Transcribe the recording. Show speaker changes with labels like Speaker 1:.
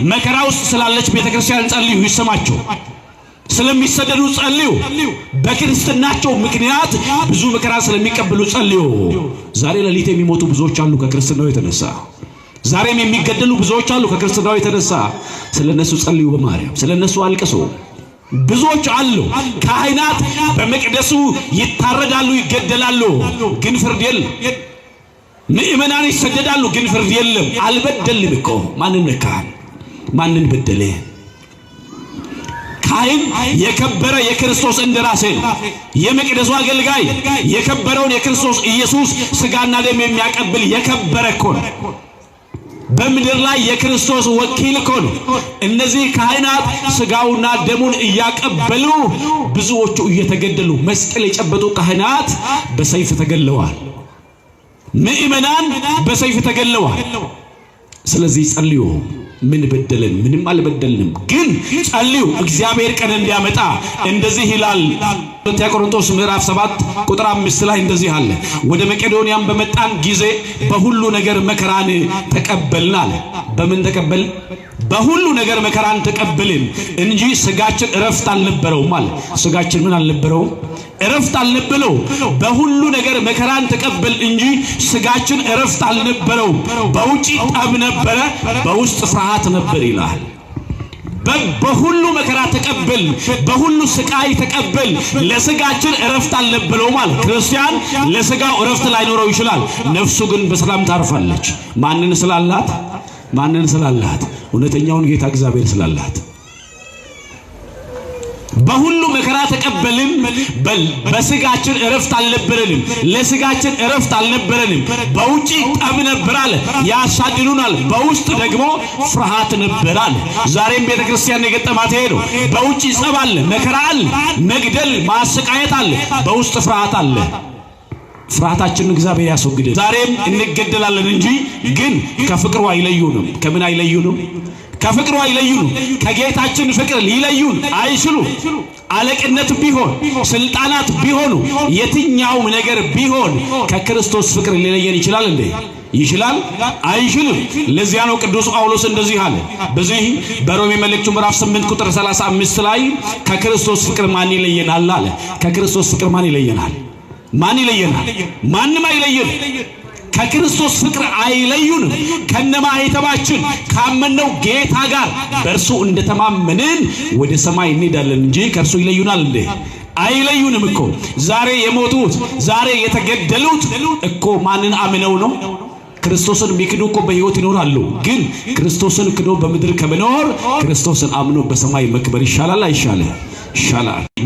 Speaker 1: መከራ ውስጥ ስላለች ቤተክርስቲያን ጸልዩ፣ ይሰማቸው። ስለሚሰደዱ ጸልዩ። በክርስትናቸው ምክንያት ብዙ መከራ ስለሚቀበሉ ጸልዩ። ዛሬ ሌሊት የሚሞቱ ብዙዎች አሉ ከክርስትናው የተነሳ። ዛሬም የሚገደሉ ብዙዎች አሉ ከክርስትናው የተነሳ። ስለነሱ ጸልዩ፣ በማርያም ስለነሱ አልቅሱ። ብዙዎች አሉ። ካህናት በመቅደሱ ይታረዳሉ፣ ይገደላሉ፣ ግን ፍርድ የለም። ምእመናን ይሰደዳሉ፣ ግን ፍርድ የለም። አልበደልም እኮ ማንን ነካን? ማንን በደለ? ካህን የከበረ የክርስቶስ እንደራሴ ነው። የመቅደሱ አገልጋይ የከበረውን የክርስቶስ ኢየሱስ ስጋና ደም የሚያቀብል የከበረ እኮ ነው። በምድር ላይ የክርስቶስ ወኪል እኮ ነው። እነዚህ ካህናት ስጋውና ደሙን እያቀበሉ ብዙዎቹ እየተገደሉ፣ መስቀል የጨበጡ ካህናት በሰይፍ ተገለዋል። ምእመናን በሰይፍ ተገለዋል። ስለዚህ ጸልዩ። ምን በደልን? ምንም አልበደልንም፣ ግን ጸልዩ እግዚአብሔር ቀን እንዲያመጣ። እንደዚህ ይላል ሁለተኛ ቆሮንቶስ ምዕራፍ 7 ቁጥር 5 ላይ እንደዚህ አለ። ወደ መቄዶንያም በመጣን ጊዜ በሁሉ ነገር መከራን ተቀበልን አለ። በምን ተቀበል? በሁሉ ነገር መከራን ተቀበልን እንጂ ስጋችን እረፍት አልነበረውም አለ። ስጋችን ምን አልነበረውም? እረፍት አልነበረው። በሁሉ ነገር መከራን ተቀበል እንጂ ስጋችን እረፍት አልነበረውም። በውጪ ጠብ ነበረ፣ በውስጥ ፍርሃት ነበር ይላል። በሁሉ መከራ ተቀበል፣ በሁሉ ስቃይ ተቀበል። ለስጋችን እረፍት አልነበረውም አለ። ክርስቲያን ለስጋው እረፍት ላይኖረው ይችላል፣ ነፍሱ ግን በሰላም ታርፋለች። ማንን ስላላት? ማንን ስላላት? እውነተኛውን ጌታ እግዚአብሔር ስላላት። በሁሉ መከራ ተቀበልን፣ በስጋችን እረፍት አልነበረንም። ለስጋችን እረፍት አልነበረንም። በውጪ ጠብ ነበር አለ፣ ያሳድዱናል። በውስጥ ደግሞ ፍርሃት ነበር አለ። ዛሬም ቤተ ክርስቲያን የገጠማት ይሄ ነው። በውጪ ጸብ አለ፣ መከራ አለ፣ መግደል ማሰቃየት አለ። በውስጥ ፍርሃት አለ። ፍርሃታችንን እግዚአብሔር ያስወግድን። ዛሬም እንገደላለን እንጂ ግን ከፍቅሩ አይለዩንም። ከምን አይለዩንም? ከፍቅሩ አይለዩንም። ከጌታችን ፍቅር ሊለዩን አይችሉም። አለቅነት ቢሆን፣ ስልጣናት ቢሆኑ፣ የትኛውም ነገር ቢሆን ከክርስቶስ ፍቅር ሊለየን ይችላል እንዴ? ይችላል? አይችልም። ለዚያ ነው ቅዱስ ጳውሎስ እንደዚህ አለ። በዚህ በሮሜ መልእክቱ ምዕራፍ 8 ቁጥር 35 ላይ ከክርስቶስ ፍቅር ማን ይለየናል አለ። ከክርስቶስ ፍቅር ማን ይለየናል? ማን ይለየናል? ማንም አይለየን። ከክርስቶስ ፍቅር አይለዩንም። ከነማኅተባችን ካመነው ጌታ ጋር በእርሱ እንደተማመንን ወደ ሰማይ እንሄዳለን እንጂ ከእርሱ ይለዩናል እንዴ? አይለዩንም እኮ። ዛሬ የሞቱት፣ ዛሬ የተገደሉት እኮ ማንን አምነው ነው? ክርስቶስን የሚክዱ እኮ በሕይወት ይኖራሉ። ግን ክርስቶስን ክዶ በምድር ከመኖር ክርስቶስን አምኖ በሰማይ መክበር ይሻላል አይሻልም? ይሻላል።